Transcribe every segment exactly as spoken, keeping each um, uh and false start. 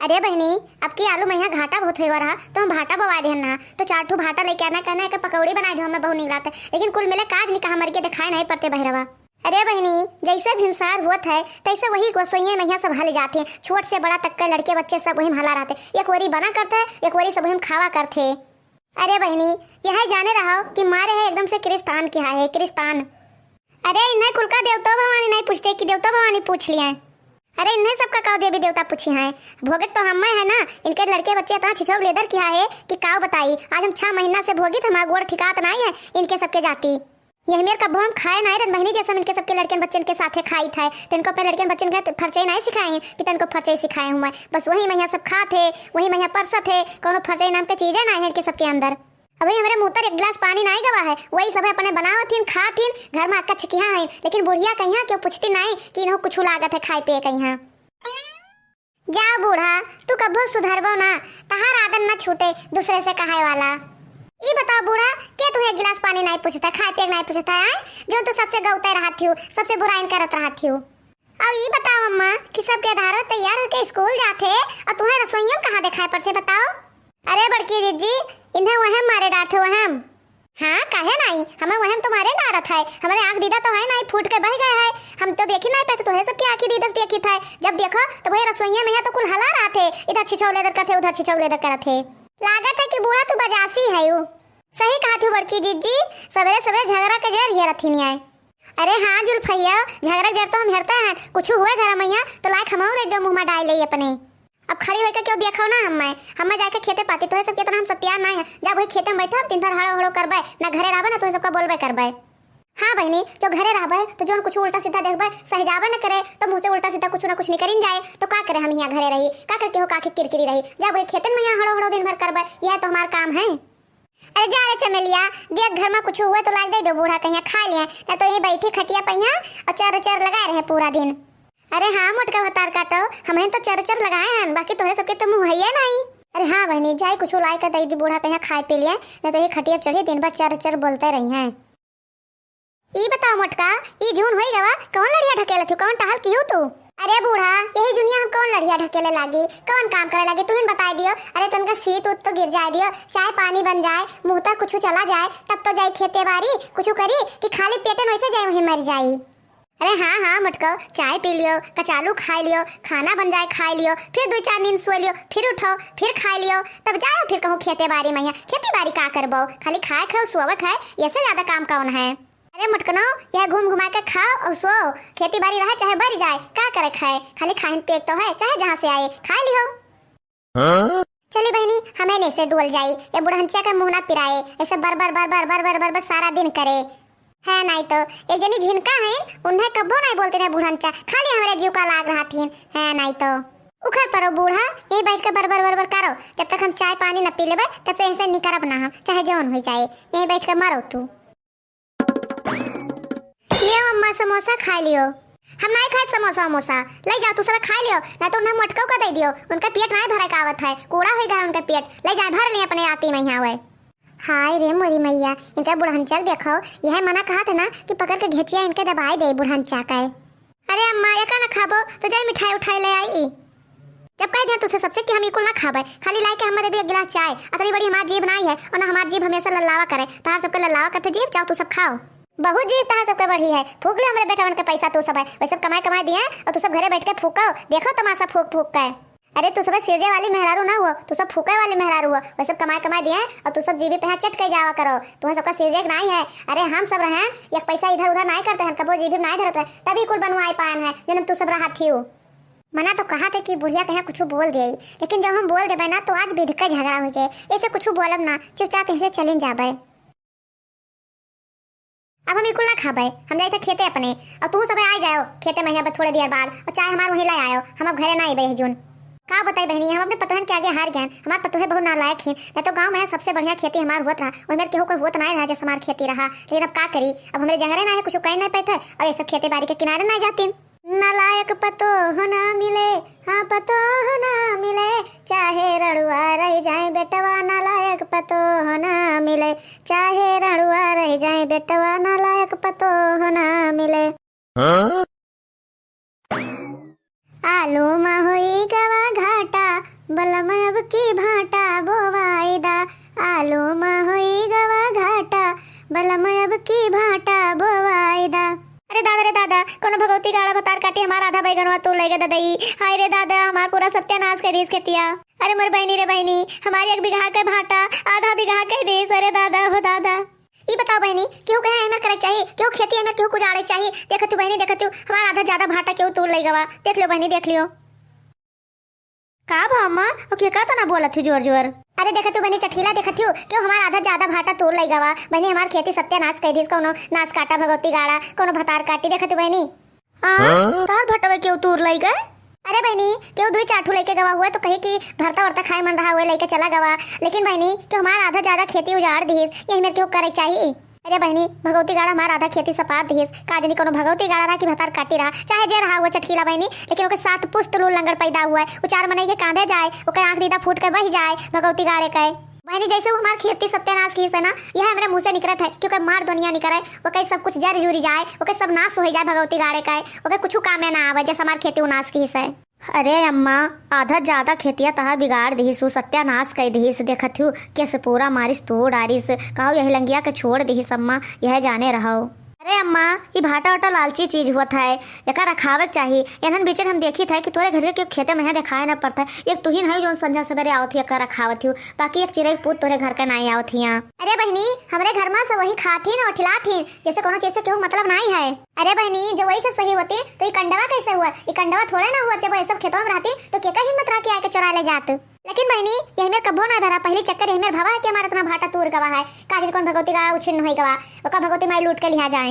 अरे बहिनी, अब की आलू मइहाँ घाटा बहुत होइगा रहा, तो हम भाटा बोवा देहन ना, तो चार ठू भाटा लइके आना, कहना है कि पकौड़ी बनाइ देउ, हमें बहुत नीक लागत है। लेकिन कुल मिले काज निका हमर के देखाए नाहीं पड़ते बहिरवा। अरे बहिनी, जइसे भिनसार होत है, तइसे वही रसोइये मइहाँ सब हल जात हैं। छोट से बड़ा तक के लड़के बच्चे सब वही में हला रहत हैं। एक ओरी बना करत हैं, एक ओरी सब वही में खावा करत हैं। अरे बहिनी, यह जाने रहो कि मारे है एकदम से किरिस्तान किहा है, किरिस्तान। अरे इन्हें कुल का देवतो भवानी नाहीं पूछते कि देवतो भवानी पूछ लिया है। अरे इन्हें सबका काउ देवी देवता पूछी हैं। भोगे तो हम है ना, इनके लड़के बच्चे इतना छिछोक लेदर किहा है कि काउ बताई। आज हम छह महीना से भोगित, हमार गोड़ ठिकात नाहीं है इनके सबके जाति। यही मेर कब्बो हम खाए नाहीं रहन बहिनी, जइसे हम इनके सबके लड़कन बच्चन के साथे खाइत है, तनको अपने लड़कन बच्चन के फरचई नाहीं सिखाए हैं कि तनको फरचई सिखाए हुए। बस वही मइहाँ सब खात है, वही मइहाँ परसत है, कउनो फरचई नाम के चीजे नाहीं है इनके सबके अंदर। अबे हमरे मुँह तर एक गिलास पानी नाहीं गवा है, वही सब है अपने बनावत हिन, खात हिन, घर में अक्का छिकिहा है, लेकिन बुढ़िया कहिया केउ पूछती नाहीं कि इन्हों कुछ लागत है खाए पिए कहिया। जा बूढ़ा, तू कब्बो सुधरबो ना, तहार आदत ना छूटे दूसरे से कहाए वाला। ई बताओ बूढ़ा, के तुहें एक गिलास पानी नाहीं पूछत है, खाए पिए नाहीं पूछत है, आय? जो तू सबसे गौते रहत हियो, सबसे बुराइन करत रहत हियो। अब ई बताओ अम्मा कि सबके धारो तैयार होके स्कूल जात है और तुहें रसोइयों में कहाँ देखाए पड़ते बताओ? अरे बड़की जिज्जी, इन्हें वहम मारे डाँट है, वहम। हाँ, काहे नाहीं? हमें वहम तुम्हारे डारत है। हमरे आँख दीदा तो है नाहीं, फूट के बह गए है। हम तो देखी नाहीं पाते, तोहरे सबके आँखी दीदा से देखित है। जब देखो, तो वही रसोइया मइहाँ तो कुल हला रहत है। इधर छिछोक लेदर करत है, उधर छिछोक लेदर करत है। लागत है कि बूढ़ा तू बजासी है यू। सही कहत हू बड़की जिज्जी, सबेरे सबेरे झगड़ा के जर हिया रथिन आए। अरे हाँ जुल्फैया, झगड़ा के जर तो हम हेरते हैं, कुछ हुए घर मइहाँ तो लाइक हमहू दे दो, मुँह में डाल ले अपने। अब खड़ी होइके केउ देखो ना हम्मे, हम्मे जाइके खेते पाती, तोहरे सबके इतना हम सत्यार नाहीं है। जा वही खेते में बैठब, दिन भर हड़ो हड़ो करबे, ना घरे रहबे ना तोहरे सबका बोलबे करबे। हाँ बहिनी, जो घरे रहबे तो जौन कुछ उल्टा सीधा देखबे, सहिजाबे न करे तो मुँह से उल्टा सीधा कुछ ना कुछ निकरिन जाए, तो का करे हम हियाँ घरे रही, का करे केहू का के किरकिरी रही। जा वही खेतन में हियाँ हड़ो हड़ो दिन भर करबे, यह तो हमार काम है। अरे जा रे चमेलिया, देख घर में कुछ हुए तो लाइक दे दो बूढ़ा कहिया खा लिए, ना तो यही बैठी खटिया पइहाँ और चर चर लगाए रहे पूरा दिन। अरे हाँ मोटका भतार काटो, हमहिन तो चर चर लगाए हन, बाकी तोहरे सबके तो मुँह हइये नाहीं। अरे हाँ बहिनी, जाई कुछ लाइक दे दी बूढ़ा कहिया खाए पी लिए, ना तो यही खटिया पे चढ़ी दिन भर चर चर बोलते रही हैं। ई बताओ मोटका, ई जून होई गवा, कौन लड़िया ढकेलत हू, कौन टहल किहू तू? अरे बूढ़ा, यही जुनिया हम कौन लड़िया ढकेले लागी, कौन काम करे लागी, तुहिन बताई दियो। अरे तनका सीत उत तो गिर जाए दियो, चाय पानी बन जाए, मुँह तर कुछ चला जाए, तब तो जाई खेते बारी, कुछ करी कि खाली पेटन वैसे जाए वहीं मर जाई। अरे हाँ हाँ मोटको, चाय पी लियो, कचालू खाए लियो, खाना बन जाए खाए लियो, फिर दो चार नींद सोए लियो, फिर उठो, फिर खाए लियो, तब जाओ फिर कहूँ खेते बारी मइहाँ। खेती बारी का करबो, खाली खाए खाओ सोवे खाए, ऐसे ज्यादा काम कौन है? अरे मोटकनो, यह घूम घुमा के खाओ और सो, खेती बारी रहे चाहे बरी जाए, का करे खाए, खाली खाहिन पेट तो है, चाहे जहाँ से आए खा लियो। हाँ? चली बहिनी, हमें नहीं से डोल जाई, ये बुढ़ंचा के मुँह ना पिराए, ऐसे बर बर बर बर बर बर बर बर सारा दिन करे। है नाहीं तो, एक जनी झिनका है, उन्हें कब्बो नाहीं बोलते रहे बुढ़ंचा, खाली हमरे जीव का लाग रहा थीन, है नाहीं तो। उखर परो बूढ़ा, यही बैठ के बर बर बर बर करो, जब तक हम चाय पानी न पी लेबे, तब से यहीं से निकरब ना हम, चाहे जौन हो जाए, यहीं बैठ के मरो तू। लियो अम्मा, समोसा खा लियो। हम नाहीं खाए समोसा वमोसा, ले जाओ तू सब खा लियो, ना तो उन्हें मोटको का दे दियो, उनका पेट नाहीं भरे का आवत है, कूड़ा हो गया उनका पेट, ले जाए भर लिए अपने आती में यहाँ हुए। हाय रे मोरी मैया, इनका बुढ़ंचा के देखो, यह मना कहा था ना कि पकड़ के घेचिया इनके दबाए दे बुढ़ंचा के। अरे अम्मा, एका ना खाबो तो जाई मिठाई उठाई ले आई। जब कह दिया तुझसे सबसे कि हम ई कुल ना खाबे, खाली लाई के हमें दे दे एक गिलास चाय। अतनी बड़ी हमार जीभ नाहीं है और ना हमार जीभ हमेशा लल्लावा करे। तहार सबके लल्लावा करते जीभ, जाओ तू सब खाओ। बहुत जीभ तहार सबके बढ़ी है, फूक लो हमरे बेटवन के पैसा तू सब है, वही सब कमाई कमाई दिए और तू सब घरे बैठ के फूको, देखो तमाशा फूक फूक के। अरे तू सब सिरजे वाली मेहरारू ना हुआ, तू सब फूके वाली मेहरारू हुआ, वही सब कमाई कमाई दिए और तू सब जीभी पे हाथ चट के जावा करो, तुम्हें सबका सिरजे के नाहीं है। अरे हम सब रहेन, एक पैसा इधर उधर नाहीं करते हैं, कबो जीभी में नाहीं धरत है, तभी कुल बनवाई पायन है, जन्म तू सब रहा थी। मना तो कहा थे कि बुढ़िया कहीं कुछ बोल दे, लेकिन जब हम बोल देबे ना तो आज विध का झगड़ा हो जाए, ऐसे कुछ बोलब ना, चुपचाप यहाँ से चलिन जाबे। अब हम ई कुल ना खाबे, हम जाइत है खेते अपने, और तू सब आ जाओ खेते में यहाँ पे थोड़े देर बाद, और चाय हमार वहीं ले आयो, हम अब घरे ना अइबे यह जून। का बताई बहिनी, हम अपने पतोहन के आगे हार गए, हमार पतोहे बहुत नालायक ही, नहीं तो गाँव में सबसे बढ़िया खेती हमार होत रहा, वही मेर केहू कोई होत नाहीं रहा जैसे हमार खेती रहा, लेकिन अब का करी, अब हमरे जंगरे ना है, कुछ कह नाहीं पाते, और ये सब खेती बाड़ी के किनारे ना जाती। नालायक पतोह ना मिले, हाँ पतोह ना मिले, चाहे रड़ुआ रह जाए बेटवा, नालायक पतोह ना मिले, चाहे रड़ुआ रह जाए बेटवा, नालायक पतोह ना मिले। हाँ? आलू मा होई गवा घाटा, बलम अब की भाटा बोवाई दा, आलू मा होई गवा घाटा, बलम अब की भाटा बोवाई दा। अरे दादा रे दादा, कोनो भगौती गाड़ा भतार काटी हमार आधा बैगनवा तूर लइगे ददई। हाय रे दादा, हमार पूरा सत्यानाश कइ दिहिस खेतिया। अरे मोर बहिनी रे बहिनी, हमार एक बिगहा के भाटा आधा बिगहा कइ दिहिस। अरे दादा हो दादा। ई बताओ बहिनी, केहू कहे एहमेर करे के चाही, केहू खेती एहमेर केहू उजाड़े के चाही? देखत हू बहिनी, देखत हू, हमार आधा ज्यादा भाटा केहू तूर लइ गवा। देख लियो बहिनी, देख लियो। का भा अम्मा, ओ के का तना बोलत हू जोर जोर? अरे देखत हू बहिनी चटकीला, देखत हू, केहू हमार आधा ज्यादा भाटा तूर लइ गवा। बहिनी हमार खेती सत्यानाश कइ दिहिस, कौनो नाश काटा भगौती गाड़ा, कौनो भतार काटी। देखत हू बहिनी। आ, हाँ? तार भटवे केहू तूर लइ गए? अरे बहिनी, केहू दुई चार ठू लइके गवा हुआ तो कही कि भरता वर्ता खाए मन रहा हुआ, लइके चला गवा। लेकिन बहिनी, केहू हमार आधा ज्यादा खेती उजाड़ दिहिस, एहमेर केहू करे के चाही? अरे बहिनी, भगौती गाड़ा हमार आधा खेती सपाट दिहिस। का जनी कौनो भगौती गाड़ा रहा कि भतार काटी रहा, चाहे जे रहा हुआ चटकीला बहिनी, लेकिन ओके सात पुस्त लूल लंगड़ पैदा हुआ है। उ चार मनई के कांधे जाए, ओके आँख दीदा फूट के बहि जाए भगौती गाड़े के। बहिनी, जैसे उ हमार खेती सत्यानाश किहिस है ना, यह हमरे मुँह से निकरत है, क्योंकि मार दुनिया निकरे, ओके सब कुछ जर जुरी जाए, ओके सब नाश होइ जाए भगौती गाड़े के, ओके कुछू कामे ना आवे, जैसे हमार खेती उ नाश किहिस है। अरे अम्मा, आधा ज्यादा खेतिया तहार बिगाड़ दिहिस, उ सत्यानाश कइ दिहिस। देखत हू, केस पूरा मारिस तूर डारिस, कहो यही लंगिया के छोड़ दिहिस अम्मा, यह जाने रहो। अरे अम्मा, ई भाटा वाटा लालची चीज हुवत है, एका रखावे के चाही। एनहन बीचन हम देखित है कि तोरे घर के केहू खेते मइहाँ देखाए न पड़त है। एक तुहिन है जौन संझा सबेरे आवत ही, एका रखावत ही, बाकी एक चिरई पूत तोरे घर के नाई आवत हिया। अरे बहिनी, हमरे घर मा सब वही खाथिन और ठिलाथिन, जैसे कौनो चीज से केहू मतलब नाई है। अरे बहिनी, जो वही सब सही होती तो ई कंडवा कैसे हुआ? ई कंडवा थोड़े ना हुआ, जब ये सब खेतवा में रहती तो केका हिम्मत रहा कि आके चोरा ले जात? लेकिन बहिनी, यही मेर कब्बो ना भरा, पहली चक्कर यही मेर भवा है कि हमारा इतना भाटा तूर गवा है। का जाने कौन भगौती गाड़ा उछिन्न होई गवा, ओका भगौती माई लूट के लिहा जाए।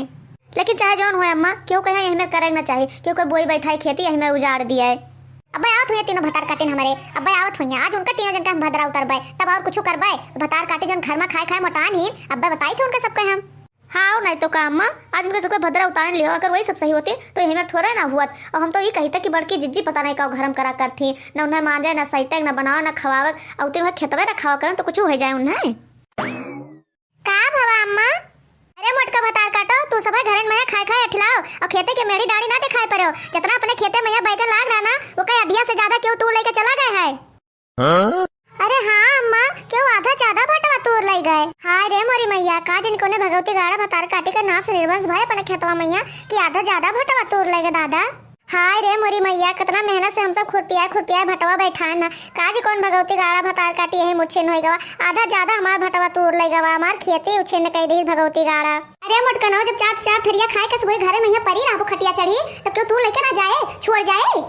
लेकिन चाहे जौन होए अम्मा, केहू कहे यही मेर करे ना चाही, केहू के बोई बैठाई खेती यही मेर उजाड़ दिए। अब्बे आवत हुई तीनों भतार काटिन हमारे, अब्बे आवत हुई, आज उनका तीनों जन का हम भद्रा उतरबे, तब और कुछ करबे। भतार काटी जौन घर में खाए खाए मोटान ही, अब्बे बताई थे उनका सबके हम। हाँ, और नहीं तो का अम्मा, आज उनके सबके भद्रा उतार लियो। अगर वही सब सही होते तो यही मेर थोड़े ना हुअत। और हम तो ई कहिते कि बड़की जिज्जी पता नहीं का घरम करा करथी, न उन्हें मांजे, न सैते, न बनावे, न खवावे, और उतनी वह खेतवे रखावा करन तो कुछ हो जाए उन्हें। का भवा अम्मा? अरे मोटका भतार काटो, तू सब घरन मइहाँ खाए खाए अठिलाओ और खेते के मेड़ी डाड़ी ना दिखाए पड़ो। जितना अपने खेते मइहाँ बैगन लाग रहा ना, वो कई अधिया से ज्यादा केहू तूर लेके चला गए है। हाँ? अरे हाँ अम्मा, केहू आधा ज्यादा भटवा तूर लइ गए। हाय रे मोरी मइया, का जन कोने भगौती गाड़ा भतार काटी के नास निर्वंश भय अपने खेतवा मइहाँ कि आधा ज्यादा भटवा तूर लइ गए दादा। हाय रे मोरी मइया, कितना मेहनत से हम सब खुरपिया खुरपिया भटवा बैठान ना, का जी कौन भगौती गाड़ा भतार काटी यही मुछिन होई गवा, आधा ज्यादा हमार भटवा तूर लइ गवा, हमार खेती उछिन्न कइ दी भगौती गाड़ा। अरे मोटकनो, जब चार चार थरिया खाए के सुबह घरे मइहाँ परी रहबो खटिया चढ़ी, तब केहू तूर लेके ना जाए, छोड़ जाए?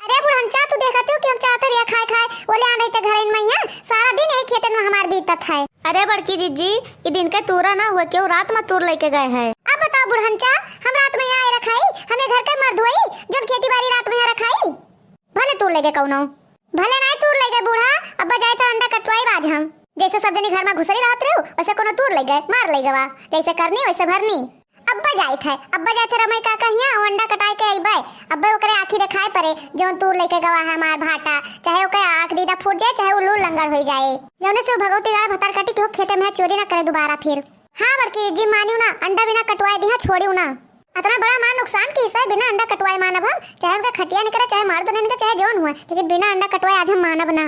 अरे बुढ़नचा, तू देखत हो कि हम चार थरिया खाए खाए ओले आन रहिते घरन मइहाँ, सारा दिन यही खेतन में हमार बीतत है। अरे बड़की जिज्जी, ई दिन के तूरा ना हुआ, केहू रात में तूर लेके गए है। अब बताओ बुढ़नचा, हम रात में यहाँ आए रखाई, हमें घर के मर्द हुई, जौन खेती बाड़ी रात में यहाँ रखाई? भले तूर लेगे कौनो, भले नाई तूर लेगे बूढ़ा, अब्बा जाए तो अंडा कटवाई बाज हम। जैसे सब जनी घर में घुसरी रहत रहू, वैसे कोनो तूर लेगे, मार लेगे वा, जैसे करनी वैसे भरनी। अब्बे जाइत है, अब्बे जाइत है रमई काका हियाँ, वो अंडा कटाए के अइबे। अब्बे ओकरे आँखी देखाए परे, जौन तूर लेके गवा है हमार भाटा, चाहे ओके आँख दीदा फूट जाए, चाहे उ लूल लंगड़ होई जाए। जौने से उ भगौती गाड़ा भतार काटी केहू खेते में चोरी ना करे दोबारा फिर। हाँ बड़की जिज्जी, मानिउ ना, अंडा बिना कटवाए दिहा, छोड़िउ ना। अतना बड़ा हमार नुकसान किहिस है, बिना अंडा कटवाए मानब हम, चाहे उनका खटिया निकरे, चाहे मार दुनिया निकरे, चाहे जौन हुआ, लेकिन बिना अंडा कटवाए आज हम मानब ना।